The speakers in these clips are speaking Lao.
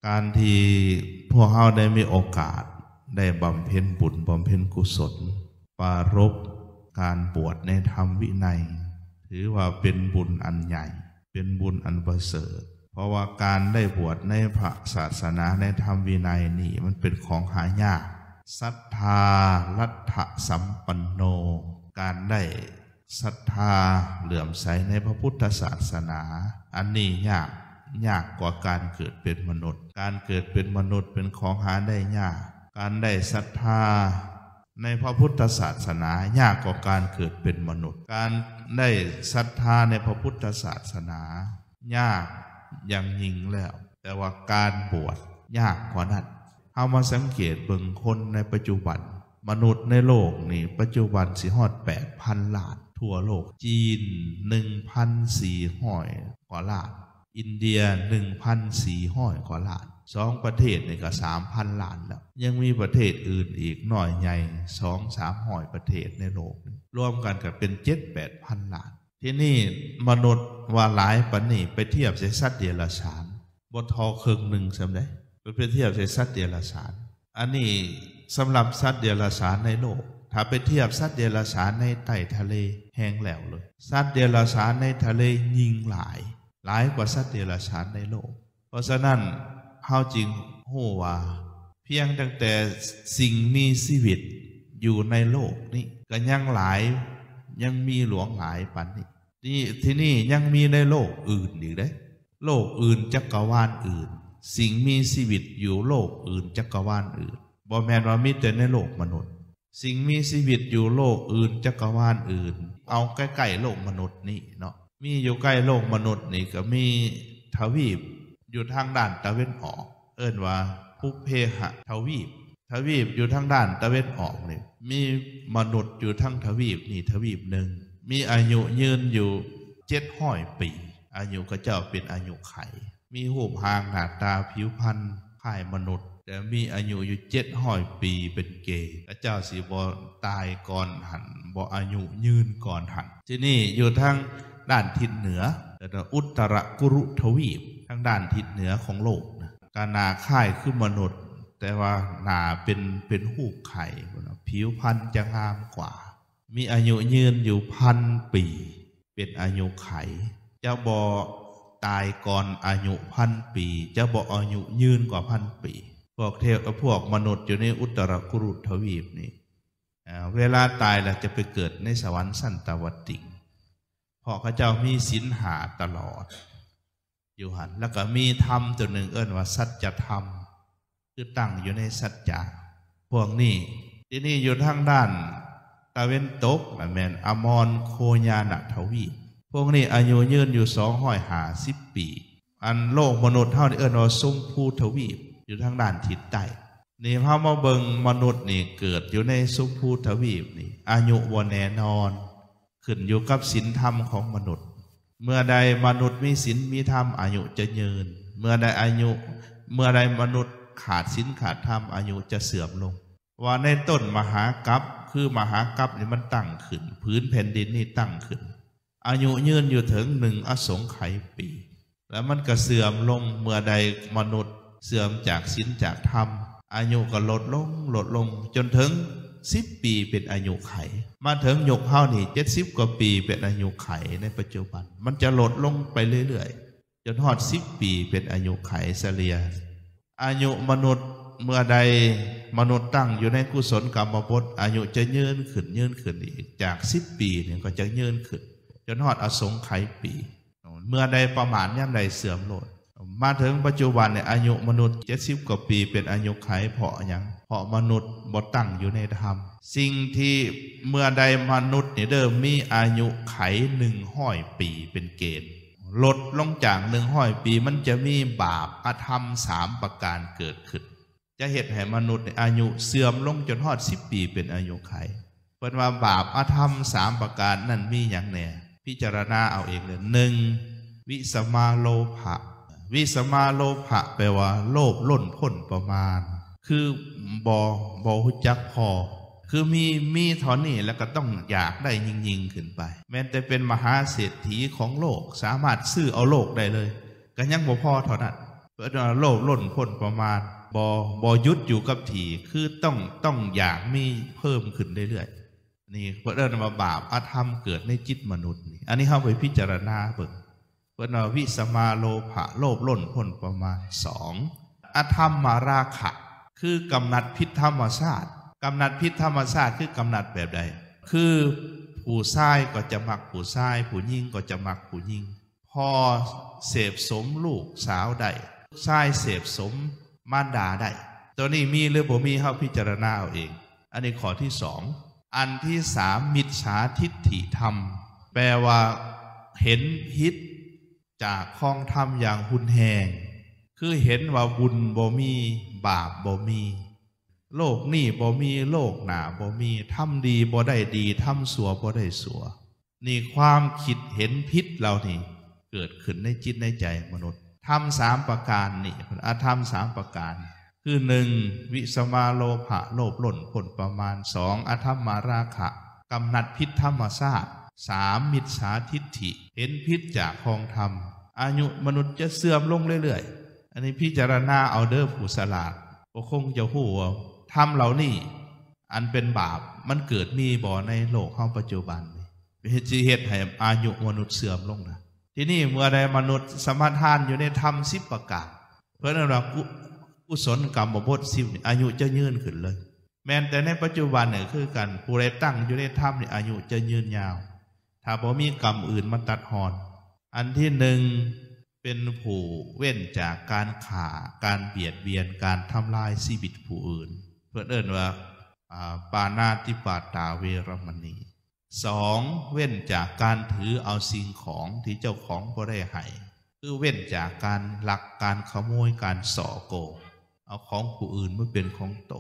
ການທີ່ພວກເຮົາໄດ້ມີໂອກາດໄດ້ບຳເພັນບຸນ, ບຳເພັນກຸສົນ, ປາລົບການບວດໃນທຳວິໄນ, ຖືວ່າເປັນບຸນອັນໃຫຍ່, ເປັນບຸນອັນປະເສີດ. ເພາະວ່າການໄດ້ບວດໃນພະສາສະໜາ, ໃນທຳວິໄນນີ້ ມັນເປັນຂອງຫາຍາກ. ສັດທາລັດຖະສຳປັນໂນ, ການໄດ້ ສັດທາເຫຼື້ອມໃສໃນພະພຸດທະສາສະໜາ, ອັນນີ້ຍາກ, ຍາກກວ່າການເກີດເປັນມະນຸດ. ການເກີດເປັນມະນຸດເປັນຂອງຫາໄດ້ຍາກ. ການໄດ້ສັດທາໃນພະພຸດທະສາສະໜາ ຍາກກວ່າການເກີດເປັນມະນຸດ. ການໄດ້ສັດທາໃນພະພຸດທະສາສະໜາ ຍາກຢ່າງຍິ່ງແລ້ວ, ແຕ່ວ່າການບວດຍາກກວ່ານັ້ນ. ເຮົາມາສັງເກດເບິ່ງຄົນໃນປັດຈຸບັນ, ມະນຸດໃນໂລກນີ້ປັດຈຸບັນຊິຮອດແປດພັນລ້ານທົ່ວໂລກ, ຈີນໜຶ່ງພັນສີ່ຮ້ອຍກວ່າລ້ານ, ອິນເດຍໜຶ່ງພັນສີ່ຮ້ອຍກວ່າລ້ານ, ສອງປະເທດນີ້ກໍສາມພັນລ້ານແລ້ວ. ຍັງມີປະເທດອື່ນອີກນ້ອຍໃຫຍ່ສອງສາມຮ້ອຍປະເທດໃນໂລກນີ້, ລວມກັນກໍເປັນເຈັດແປດພັນລ້ານ. ທີນີ້ມະນຸດວ່າຫຼາຍປານນີ້ ໄປທຽບໃສ່ສັດເດຍລະສານ ບໍ່ທໍ່ເຄິ່ງໜຶ່ງຊ້ຳໃດ, ໄປທຽບໃສ່ສັດເດຍລະສານ. ອັນນີ້ສຳລັບສັດເດຍລະສານໃນໂລກ. ຖ້າໄປທຽບສັດເດຍລະສານໃນໃຕ້ທະເລ ແຮງແລ້ວເລີຍ. ສັດເດຍລະສານໃນທະເລຍິ່ງຫຼາຍ, ຫຼາຍກວ່າສັດເດຍລະສານໃນໂລກ. ເພາະສະນັ້ນ ເຮົາຈຶ່ງຮູ້ວ່າ ພຽງຕັ້ງແຕ່ສິ່ງມີຊີວິດຢູ່ໃນໂລກນີ້ກໍຍັງຫຼາຍ, ຍັງມີຫຼວງຫຼາຍປານນີ້. ນີ້, ທີນີ້ຍັງມີໃນໂລກອື່ນອີກເດ້, ໂລກອື່ນ, ຈັກກະວານອື່ນ, ສິ່ງມີຊີວິດຢູ່ໂລກອື່ນ, ຈັກກະວານອື່ນ, ບໍ່ແມ່ນວ່າມີແຕ່ໃນໂລກມະນຸດ. ສິ່ງມີຊີວິດຢູ່ໂລກອື່ນ, ຈັກກະວານອື່ນ, ເອົາໃກ້ໆໂລກມະນຸດນີ້ເນາະ, ມີຢູ່ໃກ້ໂລກມະນຸດນີ້ກໍມີທະວີບຢູ່ທາງດ້ານຕາເວັນອອກ, ເອີ້ນວ່າປຸບເພຫະທະວີບ. ທະວີບຢູ່ທາງດ້ານຕາເວັນອອກນີ້ ມີມະນຸດຢູ່ທາງທະວີບນີ້ທະວີບໜຶ່ງ, ມີອາຍຸຍືນຢູ່ເຈັດຮ້ອຍປີ. ອາຍຸເຂົາເຈົ້າເປັນອາຍຸໄຂ, ມີຮູບຮ່າງໜ້າຕາຜິວພັນຄ້າຍມະນຸດ, ແຕ່ມີອາຍຸຢູ່ເຈັດຮ້ອຍປີເປັນເກນ. ເຂົາເຈົ້າຊິບໍ່ຕາຍກ່ອນຫັ້ນ, ບໍ່ອາຍຸຍືນກ່ອນຫັ້ນ. ທີນີ້ຢູ່ທາງດ້ານທິດເໜືອ, ເອີ້ນວ່າອຸດຕະຣະກຸລຸທະວີບ, ທາງດ້ານທິດເໜືອຂອງໂລກນະ, ກະໜ້າຄ້າຍຄືມະນຸດ, ແຕ່ວ່າໜ້າເປັນ, ເປັນຮູບໄຂ່, ຜິວພັນຈະງາມກວ່າ, ມີອາຍຸຍືນຢູ່ພັນປີ ເປັນອາຍຸໄຂ, ຈະບໍ່ຕາຍກ່ອນອາຍຸພັນປີ, ຈະບໍ່ອາຍຸຍືນກວ່າພັນປີ. ພວກເທວ, ພວກມະນຸດຢູ່ໃນອຸດຕະຣະກຸລຸທະວີບນີ້, ເອີ ເວລາຕາຍແລ້ວຈະໄປເກີດໃນສະຫວັນຊັ້ນຕາວະຕິງ, ເພາະເຂົາເຈົ້າມີສິນຫ້າຕະຫຼອດ ຢູ່ຫັ້ນ. ແລ້ວກໍມີທຳຕົວໜຶ່ງເອີ້ນວ່າສັດຈະທຳ, ຄືຕັ້ງຢູ່ໃນສັດຈະພວກນີ້. ທີນີ້ຢູ່ທາງດ້ານຕາເວັນຕົກນະ ແມ່ນອະມອນໂຄຍານະທະວີບ. ພວກນີ້ອາຍຸຍືນຢູ່ສອງຮ້ອຍຫ້າສິບປີ. ອັນໂລກມະນຸດເຮົານີ້ເອີ້ນວ່າຊົມພູທະວີບ, ຢູ່ທາງດ້ານທິດໃຕ້. ນີ້ເຮົາມາເບິ່ງມະນຸດນີ້ເກີດຢູ່ໃນຊົມພູທະວີບນີ້ ອາຍຸບໍ່ແນ່ນອນ, ຂຶ້ນຢູ່ກັບສິນທຳຂອງມະນຸດ. ເມື່ອໃດມະນຸດມີສິນມີທຳ ອາຍຸຈະຍືນ, ເມື່ອໃດອາຍຸ, ເມື່ອໃດມະນຸດຂາດສິນຂາດທຳ ອາຍຸຈະເສື່ອມລົງ. ວ່າໃນຕົ້ນມະຫາກັບ, ຄືມະຫາກັບນີ້ມັນຕັ້ງຂຶ້ນ, ຜືນແຜ່ນດິນນີ້ຕັ້ງຂຶ້ນ, ອາຍຸຍືນຢູ່ເຖິງໜຶ່ງອະສົງໄຂປີ. ແລ້ວມັນກໍເສື່ອມລົງ, ເມື່ອໃດມະນຸດເສື່ອມຈາກສິນຈາກທຳ ອາຍຸກໍລົດລົງ, ລົດລົງ ຈົນເຖິງສິບປີເປັນອາຍຸໄຂ. ມາເຖິງຍຸກເຮົານີ້ ເຈັດສິບກວ່າປີເປັນອາຍຸໄຂໃນປັດຈຸບັນ, ມັນຈະລົດລົງໄປເລື້ອຍໆ ຈົນຮອດສິບປີເປັນອາຍຸໄຂສະເລ່ຍ. ອາຍຸມະນຸດ ເມື່ອໃດມະນຸດຕັ້ງຢູ່ໃນກຸສົນກຳມະບົດ ອາຍຸຈະຍືນຂຶ້ນ, ຍືນຂຶ້ນອີກ, ຈາກສິບປີນີ້ກໍຈະຍືນຂຶ້ນ ຈົນຮອດອະສົງໄຂປີ. ເມື່ອໃດປະມາດຍາມໃດເສື່ອມໂລດ. ມາເຖິງປັດຈຸບັນນີ້ ອາຍຸມະນຸດເຈັດສິບກວ່າປີເປັນອາຍຸໄຂ ເພາະຫຍັງ? ເພາະມະນຸດບໍ່ຕັ້ງຢູ່ໃນທຳ. ສິ່ງທີ່ເມື່ອໃດມະນຸດນີ້ເດີ ມີອາຍຸໄຂໜຶ່ງຮ້ອຍປີເປັນເກນ, ລົດລົງຈາກໜຶ່ງຮ້ອຍປີ ມັນຈະມີບາບອະທຳສາມປະການເກີດຂຶ້ນ ຈະເຮັດໃຫ້ມະນຸດນີ້ອາຍຸເສື່ອມລົງຈົນຮອດສິບປີເປັນອາຍຸໄຂ. ເພິ່ນວ່າບາບອະທຳສາມປະການນັ້ນມີຫຍັງແດ່? ພິຈາລະນາເອົາເອງເດີ. ໜຶ່ງ ວິສະມາໂລພະ. ວິສະມາໂລພະແປວ່າໂລບລົ້ນພົ້ນປະມານ, ຄືບໍ່, ບໍ່ຮູ້ຈັກພໍ, ຄືມີ, ມີເທົ່ານີ້ແລ້ວກໍຕ້ອງຢາກໄດ້ຍິ່ງໆຂຶ້ນໄປ. ແມ່ນແຕ່ເປັນມະຫາເສດຖີຂອງໂລກ, ສາມາດຊື້ເອົາໂລກໄດ້ເລີຍ, ກໍຍັງບໍ່ພໍເທົ່ານັ້ນ. ເອີ້ນວ່າໂລບລົ້ນພົ້ນປະມານ ບໍ່ ບໍ່ຢຸດຢູ່ກັບທີ່ ຄືຕ້ອງ ຕ້ອງຢາກມີເພີ່ມຂຶ້ນເລື້ອຍໆ. ນີ້ເພິ່ນເອີ້ນວ່າບາບອະທຳເກີດໃນຈິດມະນຸດນີ້. ອັນນີ້ເຮົາໄປພິຈາລະນາເບິ່ງ ເພິ່ນວ່າວິສະມາໂລພະ ໂລບລົ້ນພົ້ນປະມານ. ສອງ ອະທຳມະລາຄະ ຄືກຳໜັດຜິດທຳມະຊາດ. ກຳໜັດຜິດທຳມະຊາດຄືກຳໜັດແບບໃດ? ຄືຜູ້ຊາຍກໍຈະມັກຜູ້ຊາຍ ຜູ້ຍິງກໍຈະມັກຜູ້ຍິງ. ພໍ່ເສບສົມລູກສາວໄດ້ ລູກຊາຍເສບສົມມານດາໄດ້. ໂຕນີ້ມີຫຼືບໍ່ມີ ເຮົາພິຈາລະນາເອົາເອງ. ອັນນີ້ຂໍ້ທີສອງ. ອັນທີສາມ ມິດສາທິດຖິທຳ ແປວ່າເຫັນຜິດຈາກຄອງທຳຢ່າງຮຸນແຮງ ຄືເຫັນວ່າບຸນບໍ່ມີ ບາບບໍ່ມີ ໂລກນີ້ບໍ່ມີ ໂລກໜ້າບໍ່ມີ ທຳດີບໍ່ໄດ້ດີ ທຳຊົ່ວບໍ່ໄດ້ຊົ່ວ. ນີ້ຄວາມຄິດເຫັນຜິດເຫຼົ່ານີ້ເກີດຂຶ້ນໃນຈິດໃນໃຈມະນຸດ. ທຳສາມປະການນີ້ ອະທຳສາມປະການ ຄື ໜຶ່ງ ວິສະມາໂລພະ ໂລບລົ້ນພົ້ນປະມານ. ສອງ ອະທຳມະລາຄະ ກຳໜັດຜິດທຳມະຊາດ. ສາມ ມິດສາທິດຖິ ເຫັນຜິດຈາກຄອງທຳ. ອາຍຸມະນຸດຈະເສື່ອມລົງເລື້ອຍໆ. ອັນນີ້ພິຈາລະນາເອົາເດີ້ຜູ້ສະຫຼາດ ກໍຄົງຈະຮູ້ວ່າທຳເຫຼົ່ານີ້ ອັນເປັນບາບ ມັນເກີດມີບໍ່ໃນໂລກເຮົາປັດຈຸບັນນີ້ ເຮັດ ຊິເຮັດໃຫ້ອາຍຸມະນຸດເສື່ອມລົງນະ. ທີນີ້ເມື່ອໃດມະນຸດສະມາທານຢູ່ໃນທຳສິບປະການ ເພິ່ນເອີ້ນວ່າ ກຸ ກຸສົນກຳມະບົດສິບນີ້ ອາຍຸຈະຍືນຂຶ້ນເລີຍ. ແມ່ນແຕ່ໃນປັດຈຸບັນນີ້ຄືກັນ ຜູ້ໃດຕັ້ງຢູ່ໃນທຳນີ້ ອາຍຸຈະຍືນຍາວ ຖ້າບໍ່ມີກຳອື່ນມາຕັດຮອນ. ອັນທີໜຶ່ງ ເປັນຜູ້ເວັ້ນຈາກການຂ້າ ການບຽດບຽນ ການທຳລາຍຊີວິດຜູ້ອື່ນ ເພິ່ນເອີ້ນວ່າ ອາ ປານາຕິປາຕາເວລະມະນີ. ສອງ ເວັ້ນຈາກການຖືເອົາສິ່ງຂອງທີ່ເຈົ້າຂອງບໍ່ໄດ້ໃຫ້ ຄືເວັ້ນຈາກການລັກ ການຂະໂມຍ ການສໍ້ໂກງ ເອົາຂອງຜູ້ອື່ນມາເປັນຂອງໂຕ.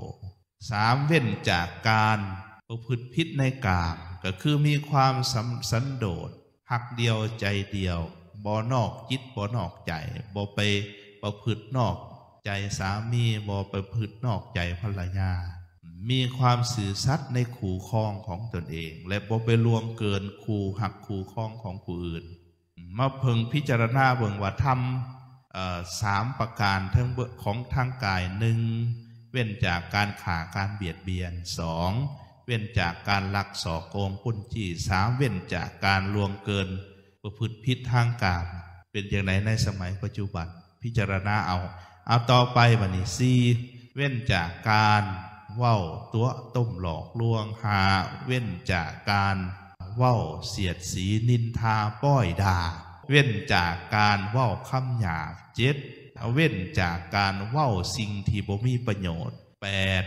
ສາມ ເວັ້ນຈາກການປະພຶດຜິດໃນກາມ ກໍຄືມີຄວາມສຳ ສັນໂດດ ຮັກດຽວໃຈດຽວ ບໍ່ນອກຈິດບໍ່ນອກໃຈ ບໍ່ໄປປະພຶດນອກໃຈສາມີ ບໍ່ປະພຶດນອກໃຈພັນລະຍາ ມີຄວາມຊື່ສັດໃນຄູ່ຄອງຂອງຕົນເອງ ແລະ ບໍ່ໄປລ່ວງເກີນຄູ່ຮັກຄູ່ຄອງຂອງຜູ້ອື່ນ. ມາເພິ່ງພິຈາລະນາເບິ່ງວ່າທຳ ເອີ ສາມປະການເທິງເບິ່ງຂອງທາງກາຍ ໜຶ່ງ ເວັ້ນຈາກການຂ້າ ການບຽດບຽນ. ສອງ ເວັ້ນຈາກການລັກ ສໍ້ໂກງ ປຸ້ນຈີ້. ສາມ ເວັ້ນຈາກການລ່ວງເກີນ ປະພຶດຜິດທາງກາມ. ເປັນຈັ່ງໃດໃນສະໄໝປັດຈຸບັນ? ພິຈາລະນາເອົາ. ເອົາຕໍ່ໄປບັດນີ້ ສີ່ ເວັ້ນຈາກການເວົ້າຕົວະຕົ້ມຫຼອກລວງ. ຫ້າ ເວັ້ນຈາກການເວົ້າສຽດສີ ນິນທາປ້ອຍດ່າ ເວັ້ນຈາກການເວົ້າຄຳຫຍາບ. ເຈັດ ເວັ້ນຈາກການເວົ້າສິ່ງທີ່ບໍ່ມີປະໂຫຍດ. ແປດ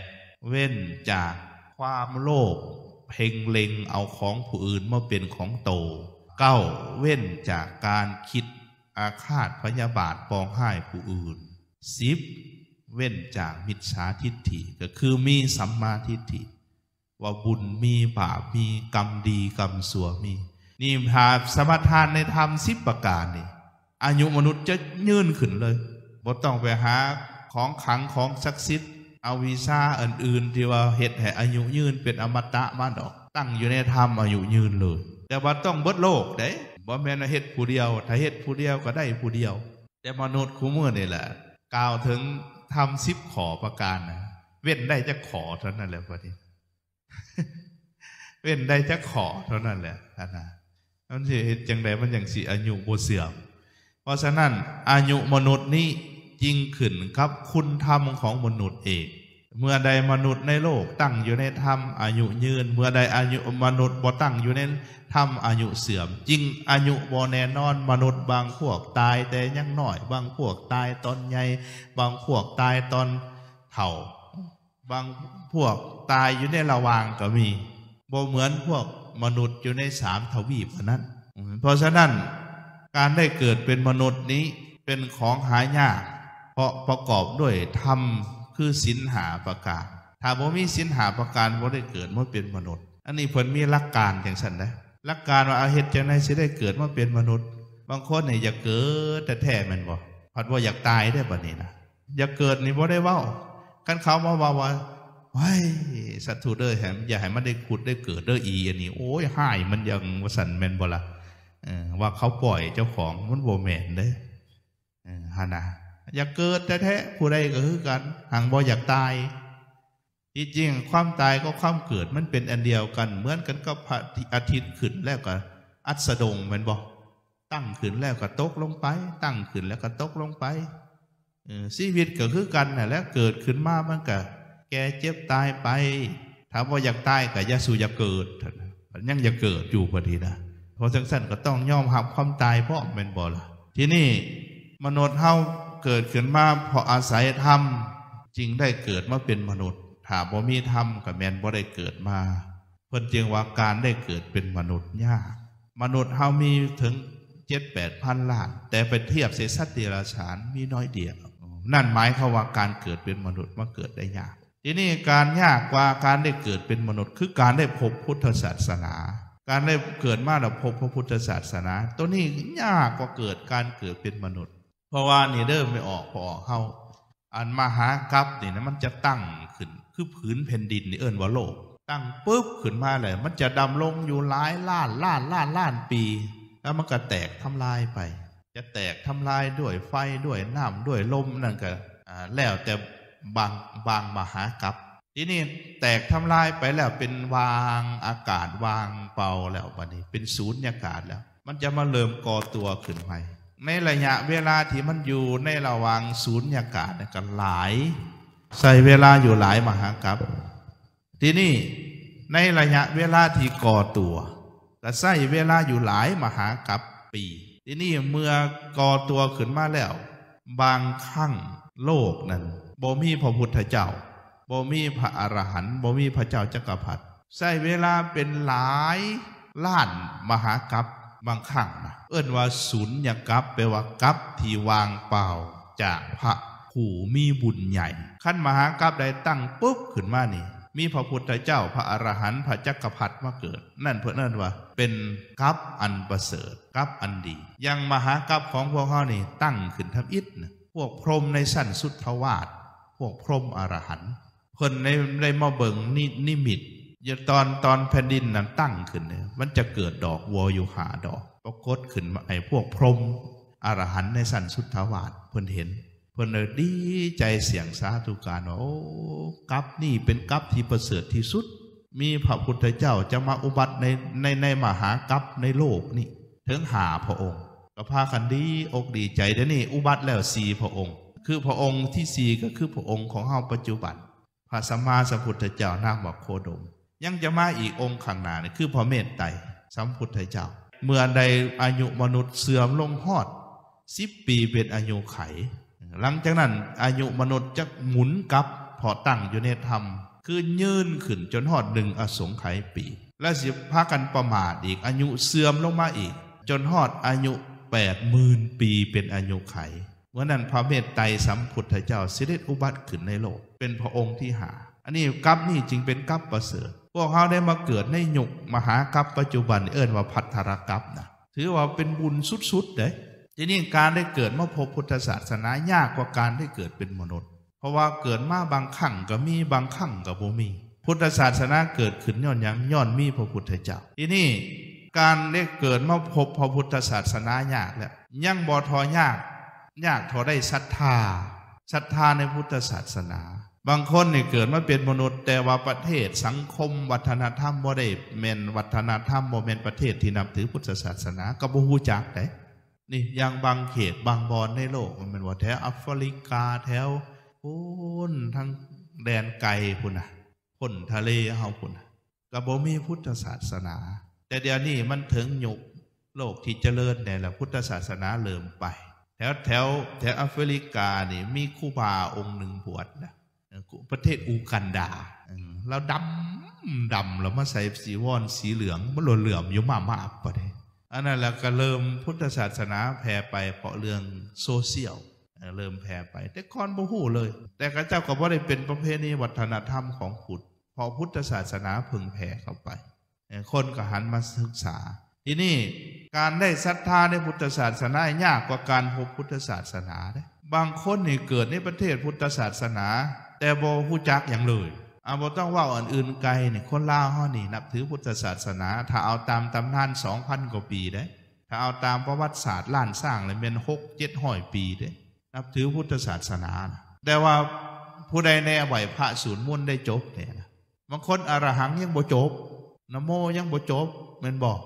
ເວັ້ນຈາກຄວາມໂລບ ເພັ່ງເລັງເອົາຂອງຜູ້ອື່ນມາເປັນຂອງໂຕ. ເກົ້າ ເວັ້ນຈາກການຄິດອາຄາດພະຍາບາດປອງຮ້າຍຜູ້ອື່ນ. ສິບ ເວັ້ນຈາກມິດສາທິດຖິ ກໍຄືມີສຳມາທິດຖິ ວ່າບຸນມີ ບາບມີ ກຳດີກຳຊົ່ວມີ. ນີ້ຖ້າສະມາທານໃນທຳສິບປະການນີ້ ອາຍຸມະນຸດຈະຍືນຂຶ້ນເລີຍ ບໍ່ຕ້ອງໄປຫາຂອງຂລັງຂອງສັກສິດ ເອົາວິຊາອັນອື່ນທີ່ວ່າເຮັດໃຫ້ອາຍຸຍືນເປັນອະມະຕະມາດອກ. ຕັ້ງຢູ່ໃນທຳອາຍຸຍືນເລີຍ ແຕ່ວ່າຕ້ອງເບິດໂລກເດ້ ບໍ່ແມ່ນວ່າເຮັດຜູ້ດຽວ. ຖ້າເຮັດຜູ້ດຽວກໍໄດ້ຜູ້ດຽວ. ແຕ່ມະນຸດຄູ່ມື້ນີ້ແຫຼະ ກ່າວເຖິງທຳສິບຂໍ້ປະການນະ ເວັ້ນໄດ້ຈັກຂໍ້ເທົ່ານັ້ນແຫຼະບັດນີ້ ເວັ້ນໄດ້ຈັກຂໍ້ເທົ່ານັ້ນແຫຼະຫັ້ນນະ. ມັນຊິເຮັດຈັ່ງໃດ ມັນຈັ່ງຊິອາຍຸບໍ່ເສື່ອມ? ເພາະສະນັ້ນ ອາຍຸມະນຸດນີ້ຈິງຂຶ້ນກັບຄຸນທຳຂອງມະນຸດເອງ. ເມື່ອໃດມະນຸດໃນໂລກຕັ້ງຢູ່ໃນທຳ ອາຍຸຍືນ, ເມື່ອໃດອາຍຸມະນຸດບໍ່ຕັ້ງຢູ່ໃນທຳ ອາຍຸເສື່ອມ. ຈິງອາຍຸບໍ່ແນ່ນອນ, ມະນຸດບາງພວກຕາຍແຕ່ຍັງນ້ອຍ, ບາງພວກຕາຍຕອນໃຫຍ່, ບາງພວກຕາຍຕອນເຖົ້າ. ບາງພວກຕາຍຢູ່ໃນລະຫວ່າງກໍມີ, ບໍ່ເໝືອນພວກມະນຸດຢູ່ໃນສາມທະວີບອັນນັ້ນ. ເພາະສະນັ້ນ ການໄດ້ເກີດເປັນມະນຸດນີ້ເປັນຂອງຫາຍາກ, ເພາະປະກອບດ້ວຍທຳຄືສິນຫ້າປະການ. ຖ້າບໍ່ມີສິນຫ້າປະການ ບໍ່ໄດ້ເກີດມາເປັນມະນຸດ. ອັນນີ້ເພິ່ນມີຫຼັກການຈັ່ງຊັ້ນເດ້. ຫຼັກການວ່າ ເອົາ ເຮັດຈັ່ງໃດຊິໄດ້ເກີດມາເປັນມະນຸດ? ບາງຄົນນີ້ຢາກເກີດແທ້ໆ ແມ່ນບໍ່? ພັດບໍ່ຢາກຕາຍເດ້ ບັດນີ້ນະ. ຢາກເກີດນີ້ບໍ່ໄດ້ເວົ້າ. ຄັນເຂົາມາເວົ້າວ່າ ໂອ້ຍ ສາທຸເດີ້ ໃຫ້ ຢ່າໃຫ້ມັນໄດ້ຜຸດໄດ້ເກີດເດີ້ ອີອັນນີ້ ໂອ້ຍ ຮ້າຍມັນຫຍັງ ວ່າຊັ້ນແມ່ນບໍ່ລະ? ເອີ ວ່າເຂົາປ່ອຍເຈົ້າຂອງ ມັນບໍ່ແມ່ນເດ້ ເອີ ຫັ້ນນະ. ຢາກເກີດແທ້ໆ ຜູ້ໃດກໍຄືກັນ ຫາກບໍ່ຢາກຕາຍ. ທີ່ຈິງຄວາມຕາຍກັບຄວາມເກີດມັນເປັນອັນດຽວກັນ ເໝືອນກັນກັບພະອາທິດຂຶ້ນແລ້ວກໍອັດສະດົງແມ່ນບໍ່? ຕັ້ງຂຶ້ນແລ້ວກໍຕົກລົງໄປ ຕັ້ງຂຶ້ນແລ້ວກໍຕົກລົງໄປ. ເອີ ຊີວິດກໍຄືກັນນັ້ນແຫຼະ ເກີດຂຶ້ນມາມັນກໍແກ່ເຈັບຕາຍໄປ ຖ້າບໍ່ຢາກຕາຍກໍຢ່າສູ່ຢ່າເກີດ ຍັງຢາກເກີດຢູ່ບັດນີ້ນະ ເພາະຈັ່ງຊັ້ນກໍຕ້ອງຍອມຮັບຄວາມຕາຍພ້ອມແມ່ນບໍ່ລະ? ທີນີ້ມະນຸດເຮົາເກີດຂຶ້ນມາເພາະອາໄສທຳ ຈຶ່ງໄດ້ເກີດມາເປັນມະນຸດ ຖ້າບໍ່ມີທຳກໍແມ່ນບໍ່ໄດ້ເກີດມາ. ເພິ່ນຈຶ່ງວ່າການໄດ້ເກີດເປັນມະນຸດຍາກ. ມະນຸດເຮົາມີເຖິງເຈັດແປດພັນລ້ານ ແຕ່ໄປທຽບໃສ່ສັດເດຍລະສານມີໜ້ອຍດຽວ. ນັ້ນໝາຍຄວາມວ່າການເກີດເປັນມະນຸດມັນເກີດໄດ້ຍາກ. ທີນີ້ການຍາກກວ່າການໄດ້ເກີດເປັນມະນຸດ ຄືການໄດ້ພົບພຸດທະສາສະໜາ. ການໄດ້ເກີດມາແລ້ວພົບພະພຸດທະສາສະໜາ ໂຕນີ້ຍາກກວ່າເກີດ ການເກີດເປັນມະນຸດ. ເພາະວ່ານີ້ເດີ ແມ່ອອກ ພໍ່ອອກເຮົາ ອັນມະຫາກັບນີ້ນະ ມັນຈະຕັ້ງຂຶ້ນ ຄືຜືນແຜ່ນດິນນີ້ເອີ້ນວ່າໂລກ ຕັ້ງປຶບຂຶ້ນມາແລ້ວ ມັນຈະດຳລົງຢູ່ຫຼາຍລ້ານລ້ານລ້ານລ້ານປີ ແລ້ວມັນກໍແຕກທຳລາຍໄປ ຈະແຕກທຳລາຍດ້ວຍໄຟ ດ້ວຍນ້ຳ ດ້ວຍລົມ ນັ້ນກໍ ອ່າ ແລ້ວແຕ່ບາງ ບາງມະຫາກັບ. ທີນີ້ແຕກທຳລາຍໄປແລ້ວ ເປັນວ່າງອາກາດ ວ່າງເປົ່າແລ້ວ ບັດນີ້ເປັນສູນຍາກາດແລ້ວ ມັນຈະມາເລີ່ມກໍ່ຕົວຂຶ້ນໃໝ່. ໃນໄລຍະເວລາທີ່ມັນຢູ່ໃນລະຫວ່າງສູນຍາກາດນັ້ນກໍຫຼາຍ ໃຊ້ເວລາຢູ່ຫຼາຍມະຫາກັບ. ທີນີ້ໃນໄລຍະເວລາທີ່ກໍ່ຕົວ ກໍໃຊ້ເວລາຢູ່ຫຼາຍມະຫາກັບປີ. ທີນີ້ເມື່ອກໍ່ຕົວຂຶ້ນມາແລ້ວ ບາງຄັ້ງໂລກນັ້ນບໍ່ມີພະພຸດທະເຈົ້າ ບໍ່ມີພະອະລະຫັນ ບໍ່ມີພະເຈົ້າຈັກກະພັດ ໃຊ້ເວລາເປັນຫຼາຍລ້ານມະຫາກັບ. ບາງຄັ້ງນະ ເອີ້ນວ່າສຸນຍະກັບ ແປວ່າກັບທີ່ວ່າງເປົ່າຈາກພະຜູ້ມີບຸນໃຫຍ່. ຄັນມະຫາກັບໃດຕັ້ງປຶບຂຶ້ນມານີ້ ມີພະພຸດທະເຈົ້າ ພະອະລະຫັນ ພະຈັກກະພັດມາເກີດ ນັ້ນເພິ່ນເອີ້ນວ່າເປັນກັບອັນປະເສີດ ກັບອັນດີ. ຢ່າງມະຫາກັບຂອງພວກເຮົານີ້ຕັ້ງຂຶ້ນທຳອິດນະ ພວກພົມໃນຊັ້ນສຸດທະວາດ ພວກພົມອະລະຫັນ ເພິ່ນໄດ້ ໄດ້ມາເບິ່ງນິ ນິມິດ ຢູ່ຕອນ ຕອນແຜ່ນດິນນັ້ນຕັ້ງຂຶ້ນເນຍ ມັນຈະເກີດດອກບົວຢູ່ຫ້າດອກ ປາກົດຂຶ້ນມາໃຫ້ພວກພົມອະລະຫັນໃນຊັ້ນສຸດທະວາດເພິ່ນເຫັນ ເພິ່ນເລີຍດີໃຈສ່ຽງສາທຸການວ່າ ໂອ້ ກັບນີ້ເປັນກັບທີ່ປະເສີດທີ່ສຸດ ມີພະພຸດທະເຈົ້າຈະມາອຸບັດໃນ ໃນ ໃນມະຫາກັບໃນໂລກນີ້ເຖິງຫ້າພະອົງ ກໍພາກັນດີອົກດີໃຈ. ດຽວນີ້ອຸບັດແລ້ວສີ່ພະອົງ ຄືພະອົງທີສີ່ ກໍຄືພະອົງຂອງເຮົາປັດຈຸບັນ ພະສຳມາສຳພຸດທະເຈົ້ານາມວ່າໂຄດົມ ຍັງຈະມາອີກອົງຂ້າງໜ້ານີ້ ຄືພະເມດໄຕສຳພຸດທະເຈົ້າ. ເມື່ອໃດອາຍຸມະນຸດເສື່ອມລົງຮອດສິບປີເປັນອາຍຸໄຂ ຫຼັງຈາກນັ້ນອາຍຸມະນຸດຈະໝູນກັບ ເພາະຕັ້ງຢູ່ໃນທຳ ຄືຍືນຂຶ້ນຈົນຮອດໜຶ່ງອະສົງໄຂປີ ແລ້ວຊິພາກັນປະໝາດອີກ ອາຍຸເສື່ອມລົງມາອີກ ຈົນຮອດອາຍຸແປດໝື່ນປີເປັນອາຍຸໄຂ. ເມື່ອນັ້ນພະເມດໄຕສຳພຸດທະເຈົ້າເສດັດອຸບັດຂຶ້ນໃນໂລກ ເປັນພະອົງທີຫ້າ. ອັນນີ້ກັບນີ້ຈຶ່ງເປັນກັບປະເສີດ. ພວກເຮົາໄດ້ມາເກີດໃນຍຸກມະຫາກັບປັດຈຸບັນ ເອີ້ນວ່າພັດທະລະກັບນະ ຖືວ່າເປັນບຸນສຸດໆເດ້. ທີນີ້ການໄດ້ເກີດມາພົບພຸດທະສາສະໜາຍາກກວ່າການໄດ້ເກີດເປັນມະນຸດ ເພາະວ່າເກີດມາບາງຄັ້ງກໍມີ ບາງຄັ້ງກໍບໍ່ມີ. ພຸດທະສາສະໜາເກີດຂຶ້ນຍ້ອນຫຍັງ? ຍ້ອນມີພະພຸດທະເຈົ້າ. ທີນີ້ການໄດ້ເກີດມາພົບພະພຸດທະສາສະໜາຍາກແລ້ວ ຍັງບໍ່ທໍ່ຍາກ ຍາກທໍ່ໄດ້ສັດທາ ສັດທາໃນພຸດທະສາສະໜາ. ບາງຄົນນີ້ເກີດມາເປັນມະນຸດ ແຕ່ວ່າປະເທດ ສັງຄົມ ວັດທະນະທຳບໍ່ໄດ້ແມ່ນວັດທະນະທຳ ບໍ່ແມ່ນປະເທດທີ່ນັບຖືພຸດທະສາສະໜາ ກໍບໍ່ຮູ້ຈັກໃດ. ນີ້ ຢ່າງບາງເຂດບາງບ່ອນໃນໂລກ ແມ່ນວ່າແຖວອາຟຣິກາ ແຖວພຸ້ນ ທາງແດນໄກພຸ້ນນະ ພົ້ນທະເລເຮົາພຸ້ນນະ ກໍບໍ່ມີພຸດທະສາສະໜາ. ແຕ່ດຽວນີ້ມັນເຖິງຍຸກໂລກທີ່ຈະເລີນແດ່ແລ້ວ ພຸດທະສາສະໜາເລີ່ມໄປ. ແຖວ ແຖວ ແຖວອາຟຣິການີ້ມີຄູບາອົງໜຶ່ງບວດນະ ເອີ ປະເທດອູກັນດາ ເອີ ລາວດຳ ດຳ ລາວມາໃສ່ຈີວອນສີເຫຼືອງ ມັນຫຼວດເຫຼື້ອມຢູ່ມາບໆປະເດ. ອັນນັ້ນລະກໍເລີ່ມ ພຸດທະສາສະໜາແຜ່ໄປເພາະເລື່ອງໂຊຊຽວ ເອີ ເລີ່ມແຜ່ໄປ ແຕ່ກ່ອນບໍ່ຮູ້ເລີຍ ແຕ່ເຂົາເຈົ້າກໍບໍ່ໄດ້ເປັນປະເພນີວັດທະນະທຳຂອງພຸດ ເພາະພຸດທະສາສະໜາເພິ່ງແຜ່ເຂົ້າໄປ ເອີ ຄົນກໍຫັນມາສຶກສາ. ທີນີ້ການໄດ້ສັດທາໃນພຸດທະສາສະໜາຍາກກວ່າການພົບພຸດທະສາສະໜາເດ້. ບາງຄົນນີ້ເກີດໃນປະເທດພຸດທະສາສະໜາ ແຕ່ບໍ່ຮູ້ຈັກຫຍັງເລີຍ. ອາ ບໍ່ຕ້ອງເວົ້າອັນອື່ນໄກນີ້ ຄົນລາວເຮົານີ້ນັບຖືພຸດທະສາສະໜາ ຖ້າເອົາຕາມຕຳນານສອງພັນກວ່າປີເດ້. ຖ້າເອົາຕາມປະຫວັດສາດລ້ານຊ້າງແລ້ວແມ່ນຫົກເຈັດຮ້ອຍປີເດ້. ນັບຖືພຸດທະສາສະໜານະ. ແຕ່ວ່າຜູ້ໃດແດ່ໄຫວ້ພະສູດມົນໄດ້ຈົບແທ້ນະ? ບາງຄົນອະລະຫັງຍັງບໍ່ຈົບ, ນະໂມຍັງບໍ່ຈົບ ແມ່ນບໍ່?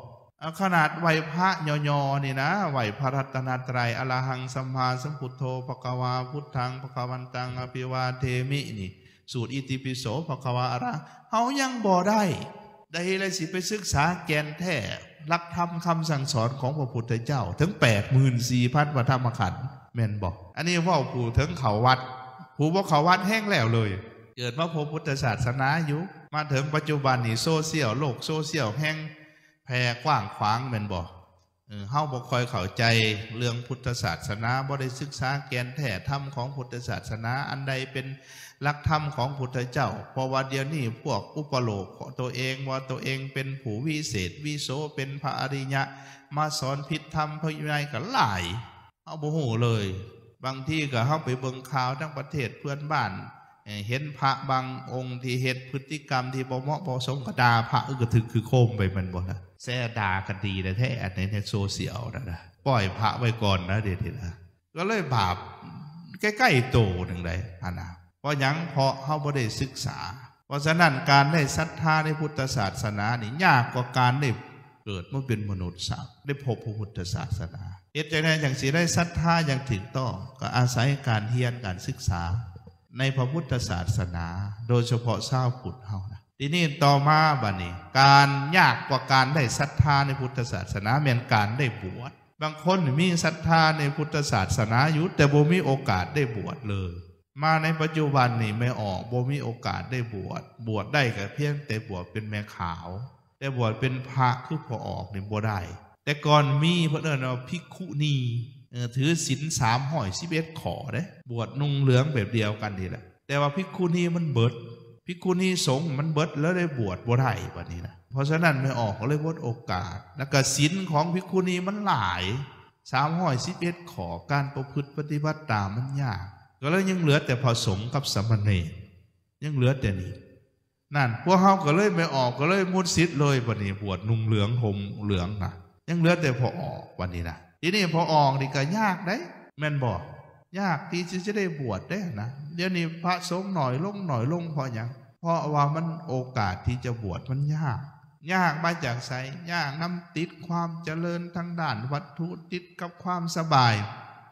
ອາ ຂະໜາດໄຫວ້ພະຫຍໍ້ໆນີ້ນະ, ໄຫວ້ພະລັດຕະນະໄຕຣ ອະລະຫັງສຳມາສຳພຸດໂທ ພະຄະວາ ພຸດທັງ ພະຄະວັນຕັງ ອະພິວາເທມິ ນີ້ ສູດອິຕິປິໂສ ພະຄະວາ ອະລະຫັງ ເຮົາຍັງບໍ່ໄດ້ ໄດ້ແລ້ວຊິໄປສຶກສາແກ່ນແທ້ ຫຼັກທຳຄຳສັ່ງສອນຂອງພະພຸດທະເຈົ້າ ເຖິງແປດໝື່ນສີ່ພັນພະທຳມະຂັນ ແມ່ນບໍ່? ອັນນີ້ເວົ້າຜູ້ເຖິງເຂົ້າວັດ, ຜູ້ບໍ່ເຂົ້າວັດແຮງແລ້ວເລີຍ. ເກີດມາພົບພຸດທະສາສະໜາຢູ່, ມາເຖິງປັດຈຸບັນນີ້ໂຊຊຽວ, ໂລກໂຊຊຽວແຮງແຜ່ກວ້າງຂວາງ ແມ່ນບໍ່? ເອີ ເຮົາບໍ່ຄ່ອຍເຂົ້າໃຈເລື່ອງພຸດທະສາສະໜາ, ບໍ່ໄດ້ສຶກສາແກ່ນແທ້ທຳຂອງພຸດທະສາສະໜາ, ອັນໃດເປັນຫຼັກທຳຂອງພຸດທະເຈົ້າ. ເພາະວ່າດຽວນີ້ພວກອຸປະໂລກຕົວເອງວ່າຕົວເອງເປັນຜູ້ວິເສດວິໂສ, ເປັນພະອະລິຍະ, ມາສອນຜິດທຳພະວິໄນກໍຫຼາຍ. ເຮົາບໍ່ຮູ້ເລີຍ. ບາງທີກໍເຮົາໄປເບິ່ງຂ່າວທາງປະເທດເພື່ອນບ້ານ, ເຫັນພະບາງອົງທີ່ເຮັດພຶດຕິກຳທີ່ບໍ່ເໝາະບໍ່ສົມ ກໍດ່າພະ ອື ກະຖືກຄືໂຄມໄປ ແມ່ນບໍ່ລະ? ແຊດ່າກັນດີແທ້ໆ ອັນໃນ ໃນໂຊຊຽວນັ້ນນະ. ປ່ອຍພະໄວ້ກ່ອນນະ ດຽວນີ້ນະ. ກໍເລີຍບາບໃກ້ໆໂຕໜຶ່ງໃດ໋ຫັ້ນນະ. ເພາະຫຍັງ? ເພາະເຮົາບໍ່ໄດ້ສຶກສາ. ເພາະສະນັ້ນ ການໄດ້ສັດທາໃນພຸດທະສາສະໜານີ້ ຍາກກວ່າການໄດ້ເກີດມາເປັນມະນຸດຊ້ຳ ໄດ້ພົບພະພຸດທະສາສະໜາ. ເຮັດຈັ່ງໃດຈັ່ງຊິໄດ້ສັດທາຢ່າງຖືກຕ້ອງ? ກໍອາໄສການຮຽນການສຶກສາໃນພະພຸດທະສາສະໜາ, ໂດຍສະເພາະຊາວພຸດເຮົານະ. ທີນີ້ຕໍ່ມາບັດນີ້ ການຍາກກວ່າການໄດ້ສັດທາໃນພຸດທະສາສະໜາ ແມ່ນການໄດ້ບວດ. ບາງຄົນມີສັດທາໃນພຸດທະສາສະໜາຢູ່ ແຕ່ບໍ່ມີໂອກາດໄດ້ບວດເລີຍ. ມາໃນປັດຈຸບັນນີ້ ແມ່ອອກບໍ່ມີໂອກາດໄດ້ບວດ, ບວດໄດ້ກໍພຽງແຕ່ບວດເປັນແມ່ຂາວ, ແຕ່ບວດເປັນພະຄືພໍ່ອອກນີ້ບໍ່ໄດ້. ແຕ່ກ່ອນມີ ເພິ່ນເອີ້ນວ່າພິກຂຸນີ, ເອີ ຖືສິນສາມຮ້ອຍສິບເອັດຂໍ້ເດ້, ບວດນຸ່ງເຫຼືອງແບບດຽວກັນນີ້ແຫຼະ. ແຕ່ວ່າພິກຂຸນີມັນເບິດ, ພິກຂຸນີສົງມັນເບິດ ແລ້ວໄດ້ບວດບໍ່ໄດ້ບັດນີ້ນະ. ເພາະສະນັ້ນ ແມ່ອອກກໍເລີຍໝົດໂອກາດ, ແລ້ວກໍສິນຂອງພິກຂຸນີມັນຫຼາຍ ສາມຮ້ອຍສິບເອັດຂໍ້, ການປະພຶດປະຕິບັດຕາມມັນຍາກ, ກໍເລີຍຍັງເຫຼືອແຕ່ພະສົງກັບສາມະເນນ, ຍັງເຫຼືອແຕ່ນີ້. ນັ້ນ ພວກເຮົາກໍເລີຍ ແມ່ອອກກໍເລີຍໝົດສິດເລີຍ, ບັດນີ້ບວດນຸ່ງເຫຼືອງຫົ່ມເຫຼືອງນະ, ຍັງເຫຼືອແຕ່ພໍ່ອອກບັດນີ້ນະ. ທີນີ້ພໍ່ອອກນີ້ກໍຍາກເດ້ ແມ່ນບໍ່? ຍາກທີ່ຈະ ຈະໄດ້ບວດເດ້ນະ. ດຽວນີ້ພະສົງໜ້ອຍລົງ ໜ້ອຍລົງ ເພາະຫຍັງ? ເພາະວ່າມັນ ໂອກາດທີ່ຈະບວດມັນຍາກ. ຍາກມາຈາກໃສ? ຍາກນຳຕິດຄວາມຈະເລີນທາງດ້ານວັດຖຸ, ຕິດກັບຄວາມສະບາຍ.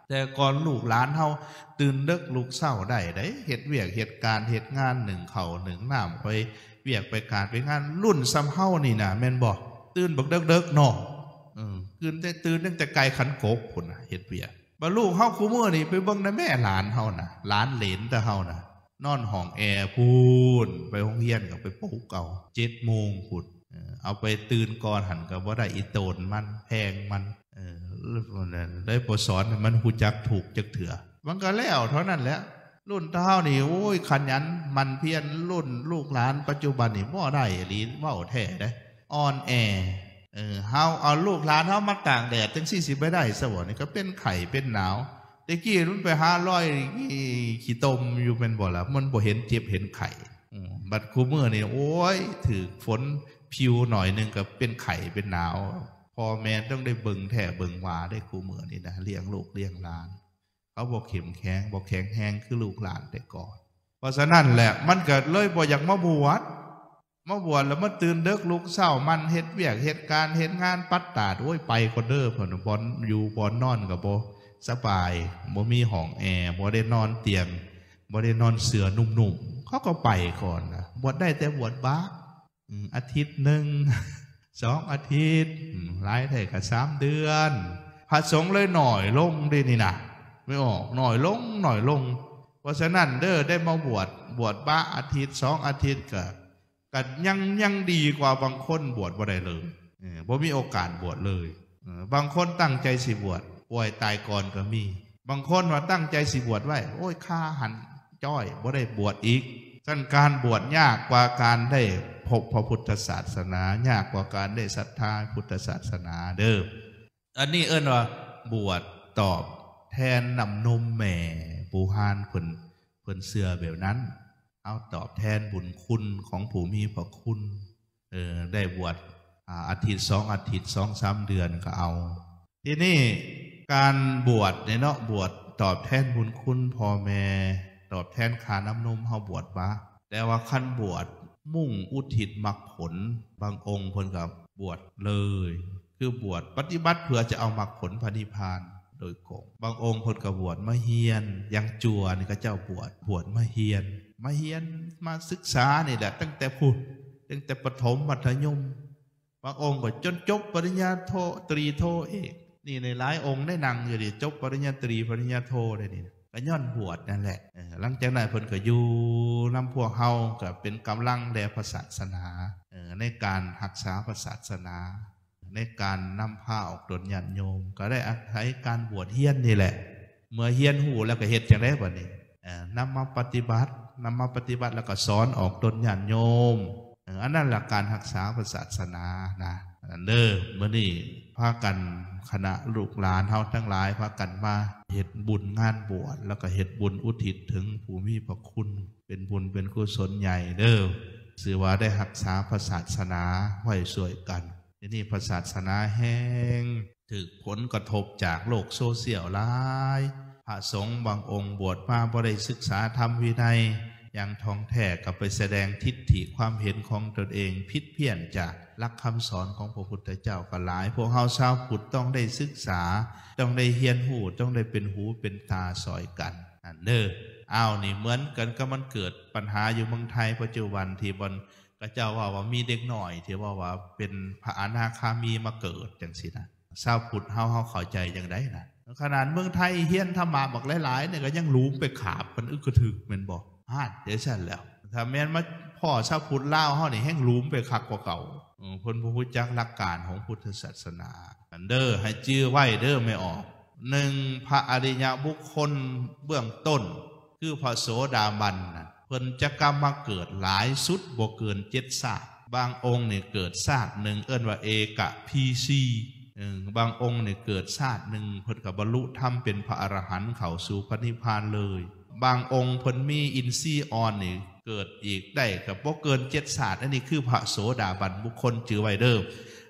ແຕ່ກ່ອນລູກຫຼານເຮົາຕື່ນເດິກລຸກເຊົ້າໄດ້ເດ້, ເຮັດວຽກເຮັດການເຮັດງານ, ໜຶ້ງເຂົ້າໜຶ້ງນ້ຳ, ໄປວຽກໄປການໄປງານ. ລຸ້ນສ່ຳເຮົານີ້ນະ ແມ່ນບໍ່? ຕື່ນບັກເດິກໆເນາະ, ເອີ ຕື່ນແຕ່ ຕື່ນຕັ້ງແຕ່ໄກ່ຂັນກົກພຸ້ນນະ ເຮັດວຽກ. ບາດລູກເຮົາຄູ່ມື້ນີ້ ໄປເບິ່ງນະແມ້ ຫຼານເຮົານະ, ຫຼານເຫຼນແຕ່ເຮົານະ ນອນຫ້ອງແອພຸ້ນ, ໄປໂຮງຮຽນກໍໄປປຸກເອົາ ເຈັດໂມງພຸ້ນ, ເອີ ເອົາໄປຕື່ນກ່ອນຫັ້ນກໍບໍ່ໄດ້, ອີ່ໂຕນມັນ ແພງມັນ, ເອີ ໄດ້ບໍ່ສອນໃຫ້ມັນຮູ້ຈັກທຸກຈັກເທື່ອ. ມັນກໍແລ້ວເທົ່ານັ້ນແຫຼະ. ລຸ້ນເຮົານີ້ ໂອ້ຍ ຂະຫຍັນໝັ່ນພຽນ, ລຸ້ນລູກຫຼານປັດຈຸບັນນີ້ບໍ່ໄດ້ອີ່ຫຼີ, ເວົ້າແທ້ເດ້, ອ່ອນແອ. ເອີ ເຮົາເອົາລູກຫຼານເຮົາມາຕາກແດດຈັ່ງຊີ້ ຊິໄປໄດ້ຊະບໍ່? ນີ້ກໍເປັນໄຂ້ເປັນໜາວ. ແຕ່ກີ້ມັນໄປຫາລອຍຂີ້ຕົມຢູ່ແມ່ນບໍ່ລະ? ມັນບໍ່ເຫັນເຈັບເຫັນໄຂ້. ອືມ ບັດຄູ່ມື້ນີ້ ໂອ້ຍ ຖືກຝົນພິວໜ້ອຍໜຶ່ງກໍເປັນໄຂ້ເປັນໜາວ. ພໍ່ແມ່ຕ້ອງໄດ້ເບິ່ງແທ້ເບິ່ງວ່າເດ້ ຄູ່ມື້ນີ້ນະ, ລ້ຽງລູກລ້ຽງຫຼານ ເຂົາບໍ່ເຂັ້ມແຂງ ບໍ່ແຂງແຮງຄືລູກຫຼານແຕ່ກ່ອນ. ເພາະສະນັ້ນແຫຼະ ມັນກໍເລີຍບໍ່ຢາກມາບວດ. ມາບວດແລ້ວມາຕື່ນເດິກລຸກເຊົ້າ, ໝັ່ນເຮັດວຽກເຮັດການເຮັດງານ, ປັດຕາດ, ໂອ້ຍ ໄປກ່ອນເດີ ເພິ່ນ, ບ່ອນຢູ່ບ່ອນນອນກໍບໍ່ສະບາຍ, ບໍ່ມີຫ້ອງແອ, ບໍ່ໄດ້ນອນຕຽງ, ບໍ່ໄດ້ນອນເສື່ອນຸ່ມໆ, ເຂົາກໍໄປກ່ອນນະ. ບວດໄດ້ແຕ່ບວດບາ ອາທິດໜຶ່ງ ສອງອາທິດ, ຫຼາຍແທ້ກໍສາມເດືອນ. ພະສົງເລີຍໜ້ອຍລົງເດ້ນີ້ນະ, ແມ່ອອກ ໜ້ອຍລົງ ໜ້ອຍລົງ. ເພາະສະນັ້ນເດີ ໄດ້ມາບວດ, ບວດບາອາທິດ ສອງອາທິດ ກໍ ກໍຍັງ ຍັງດີກວ່າບາງຄົນບວດບໍ່ໄດ້ເລີຍ, ເອີ ບໍ່ມີໂອກາດບວດເລີຍ. ເອີ ບາງຄົນຕັ້ງໃຈຊິບວດ ປ່ວຍຕາຍກ່ອນກໍມີ, ບາງຄົນວ່າຕັ້ງໃຈຊິບວດໄວ້ ໂອ້ຍ ຄາຫັ້ນຈ້ອຍ ບໍ່ໄດ້ບວດອີກ. ຊັ້ນການບວດຍາກກວ່າການໄດ້ພົບພະພຸດທະສາສະໜາ, ຍາກກວ່າການໄດ້ສັດທາພຸດທະສາສະໜາເດີ. ອັນນີ້ເອີ້ນວ່າບວດຕອບແທນນ້ຳນົມແມ່. ບູຮານເພິ່ນ ເພິ່ນເຊື່ອແບບນັ້ນ. ເຮົາຕອບແທນບຸນຄຸນຂອງຜູ້ມີພະຄຸນ, ເອີ ໄດ້ບວດ ອາ ອາທິດ ສອງອາທິດ ສອງສາມເດືອນກໍເອົາ. ທີນີ້ການບວດນີ້ເນາະ, ບວດ ຕອບແທນບຸນຄຸນພໍ່ແມ່ ຕອບແທນຄ່ານ້ຳນົມເຮົາບວດມາ. ແຕ່ວ່າຄັນບວດມຸ່ງອຸທິດມັກຜົນ ບາງອົງເພິ່ນກໍບວດເລີຍ ຄືບວດປະຕິບັດເພື່ອຈະເອົາມັກຜົນພະນິບພານໂດຍກົງ. ບາງອົງເພິ່ນກໍບວດມາຮຽນ ຢ່າງຈົວນີ້ ເຂົາເຈົ້າບວດ ບວດມາຮຽນ ມາຮຽນ ມາສຶກສານີ້ແຫຼະ ຕັ້ງແຕ່ພຸ້ນ ຕັ້ງແຕ່ປະຖົມ ມັດທະຍົມ. ບາງອົງກໍຈົນຈົບປະລິນຍາໂທ ຕຣີ ໂທ ເອກ. ນີ້ໃນຫຼາຍອົງໄດ້ນັ່ງຢູ່ນີ້ ຈົບປະລິນຍາຕຣີ ປະລິນຍາໂທໄດ້ນີ້ ກໍຍ້ອນບວດນັ້ນແຫຼະ. ເອີ ຫຼັງຈາກນັ້ນເພິ່ນກໍຢູ່ນຳພວກເຮົາ ກໍເປັນກຳລັງແດ່ພະສາສະໜາ ເອີ ໃນການຮັກສາພະສາສະໜາ ໃນການນຳພາອອກຕົນຍາດໂຍມ ກໍໄດ້ອາໄສການບວດຮຽນນີ້ແຫຼະ. ເມື່ອຮຽນຮູ້ແລ້ວກໍເຮັດຈັ່ງໃດບັດນີ້? ເອີ ນຳມາປະຕິບັດ ນຳມາປະຕິບັດແລ້ວກໍສອນອອກຕົນຍາດໂຍມ. ເອີ ອັນນັ້ນລະການຮັກສາພະສາສະໜານະ ອັນນັ້ນເດີ. ມື້ນີ້ພາກັນ ຄະນະລູກຫຼານເຮົາທັງຫຼາຍ ພາກັນມາເຮັດບຸນງານບວດ ແລ້ວກໍເຮັດບຸນອຸທິດເຖິງຜູ້ມີພະຄຸນ ເປັນບຸນເປັນກຸສົນໃຫຍ່ເດີ. ຊື່ວ່າໄດ້ຮັກສາພະສາສະໜາໄວ້ຊ່ວຍກັນ. ທີນີ້ພະສາສະໜາແຮງຖືກຜົນກະທົບຈາກໂລກໂຊຊຽວຫຼາຍ. ພະສົງບາງອົງບວດມາບໍ່ໄດ້ສຶກສາທຳວິໄນຢ່າງທ່ອງແທ້ ກໍໄປສະແດງທິດຖິຄວາມເຫັນຂອງຕົນເອງຜິດພຽນຈາກຫຼັກຄຳສອນຂອງພະພຸດທະເຈົ້າກໍຫຼາຍ. ພວກເຮົາຊາວພຸດຕ້ອງໄດ້ສຶກສາ ຕ້ອງໄດ້ຮຽນຮູ້ ຕ້ອງໄດ້ເປັນຫູເປັນຕາຊ່ອຍກັນ ນັ້ນເດີ. ອ້າວ ນີ້ເໝືອນກັນກັບມັນເກີດປັນຫາຢູ່ເມືອງໄທປັດຈຸບັນ ທີ່ບ່ອນ ເຂົາເຈົ້າເວົ້າວ່າມີເດັກນ້ອຍທີ່ເວົ້າວ່າເປັນພະອະນາຄາມີມາເກີດຈັ່ງຊີ້ນະ. ຊາວພຸດເຮົາ ເຮົາເຂົ້າໃຈຈັ່ງໃດນະ? ຂະໜາດເມືອງໄທຮຽນທຳມະບັກຫຼາຍໆນີ້ ກໍຍັງຫຼູມໄປຂາບກັນອຶກກະທຶກແມ່ນບໍ່? ຫັ້ນ ຈັ່ງຊັ້ນແລ້ວ ຖ້າແມ່ນມາພໍ້ຊາວພຸດລາວເຮົານີ້ ແຮ່ງຫຼູມໄປຄັກກວ່າເກົ່າ. ເອີ ເພິ່ນບໍ່ຮູ້ຈັກຫຼັກການຂອງພຸດທະສາສະໜາ ອັນເດີ. ໃຫ້ຈື່ໄວ້ເດີແມ່ອອກ ໜຶ່ງ ພະອະລິຍະບຸກຄົນເບື້ອງຕົ້ນ ຄືພະໂສດາບັນນະ ເພິ່ນຈະກັບມາເກີດຫຼາຍສຸດບໍ່ເກີນເຈັດຊາດ. ບາງອົງນີ້ເກີດຊາດໜຶ່ງ ເອີ້ນວ່າເອກະພີຊີ. ເອີ ບາງອົງນີ້ເກີດຊາດໜຶ່ງ ເພິ່ນກໍບັນລຸທຳເປັນພະອະລະຫັນເຂົ້າສູ່ພະນິບພານເລີຍ. ບາງອົງເພິ່ນມີອິນຊີອ່ອນນີ້ ເກີດອີກໄດ້ກໍບໍ່ເກີນເຈັດຊາດ. ອັນນີ້ຄືພະໂສດາບັນບຸກຄົນ ຈື່ໄວ້ເດີ.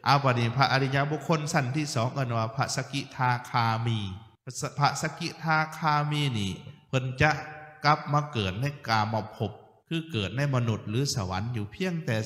ເອົາ ບັດນີ້ພະອະລິຍະບຸກຄົນຊັ້ນທີສອງ ເອີ້ນວ່າພະສະກິທາຄາມີ. ພະສະ ພະສະກິທາຄາມີນີ້ ເພິ່ນຈະກັບມາເກີດໃນກາມະພົບ ຄືເກີດໃນມະນຸດ ຫຼື ສະຫວັນ ຢູ່ພຽງແຕ່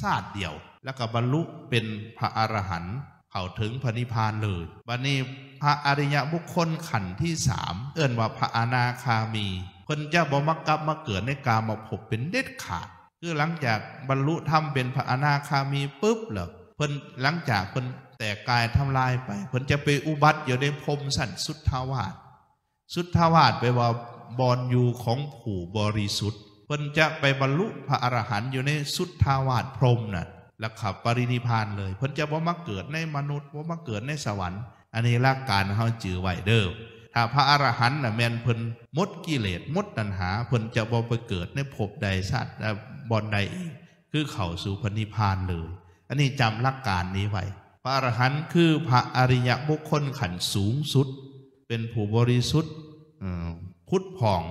ຊາດດຽວ ແລ້ວກໍບັນລຸເປັນພະອະລະຫັນ ເຂົ້າເຖິງພະນິບພານເລີຍ. ບັດນີ້ພະອະລິຍະບຸກຄົນຂັ້ນທີສາມ ເອີ້ນວ່າພະອະນາຄາມີ ເພິ່ນຈະບໍ່ມາກັບມາເກີດໃນກາມະພົບເປັນເດັດຂາດ. ຄືຫຼັງຈາກບັນລຸທຳເປັນພະອະນາຄາມີປຶບແລ້ວ ເພິ່ນ ຫຼັງຈາກເພິ່ນແຕກກາຍທຳລາຍໄປ ເພິ່ນຈະໄປອຸບັດຢູ່ໃນພົມຊັ້ນສຸດທາວາດ. ສຸດທາວາດແປວ່າບ່ອນຢູ່ຂອງຜູ້ບໍລິສຸດ. ເພິ່ນຈະໄປບັນລຸພະອະລະຫັນຢູ່ໃນສຸດທາວາດພົມນະ ແລ້ວກໍປະລິນິບພານເລີຍ. ເພິ່ນຈະບໍ່ມາເກີດໃນມະນຸດ ບໍ່ມາເກີດໃນສະຫວັນ. ອັນນີ້ຫຼັກການເຮົາຈື່ໄວ້ເດີ. ຖ້າພະອະລະຫັນນະ ແມ່ນເພິ່ນໝົດກິເລດ ໝົດຕັນຫາ ເພິ່ນຈະບໍ່ໄປເກີດໃນພົບໃດຊາດ ບ່ອນໃດອີກ ຄືເຂົ້າສູ່ພະນິບພານເລີຍ. ອັນນີ້ຈຳຫຼັກການນີ້ໄວ້. ພະອະລະຫັນຄືພະອະລິຍະບຸກຄົນຂັ້ນສູງສຸດ ເປັນຜູ້ບໍລິສຸດ ເອີ ຜຸດຜ່ອງ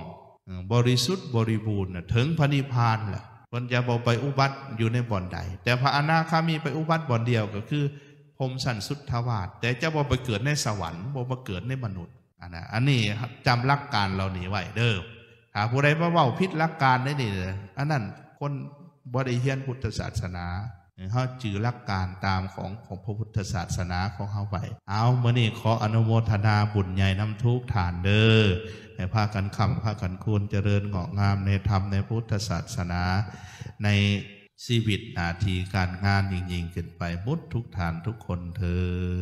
ເອີ ບໍລິສຸດບໍລິບູນນະ ເຖິງພະນິບພານແຫຼະ ເພິ່ນຈະບໍ່ໄປອຸບັດຢູ່ໃນບ່ອນໃດ. ແຕ່ພະອະນາຄາມີໄປອຸບັດບ່ອນດຽວ ກໍຄືພົມຊັ້ນສຸດທາວາດ ແຕ່ຈະບໍ່ໄປເກີດໃນສະຫວັນ ບໍ່ມາເກີດໃນມະນຸດ. ອັນນະ ອັນນີ້ຈຳຫຼັກການເຫຼົ່ານີ້ໄວ້ເດີ. ຖ້າຜູ້ໃດມາເວົ້າຜິດຫຼັກການໃນນີ້ ອັນນັ້ນຄົນບໍ່ໄດ້ຮຽນພຸດທະສາສະໜາ. ເຮົາຈື່ຫຼັກການຕາມຂອງ ຂອງພະພຸດທະສາສະໜາຂອງເຮົາໄວ້. ເອົາ ມື້ນີ້ຂໍອະນຸໂມທະນາບຸນໃຫຍ່ນຳທຸກທ່ານເດີ. ໃຫ້ພາກັນຄ້ຳ ພາກັນຄູນ ຈະເລີນງອກງາມໃນທຳ ໃນພຸດທະສາສະໜາ ໃນຊີວິດໜ້າທີ່ການງານຍິ່ງໆຂຶ້ນໄປໝົດທຸກທ່ານທຸກຄົນເທີ້ນ.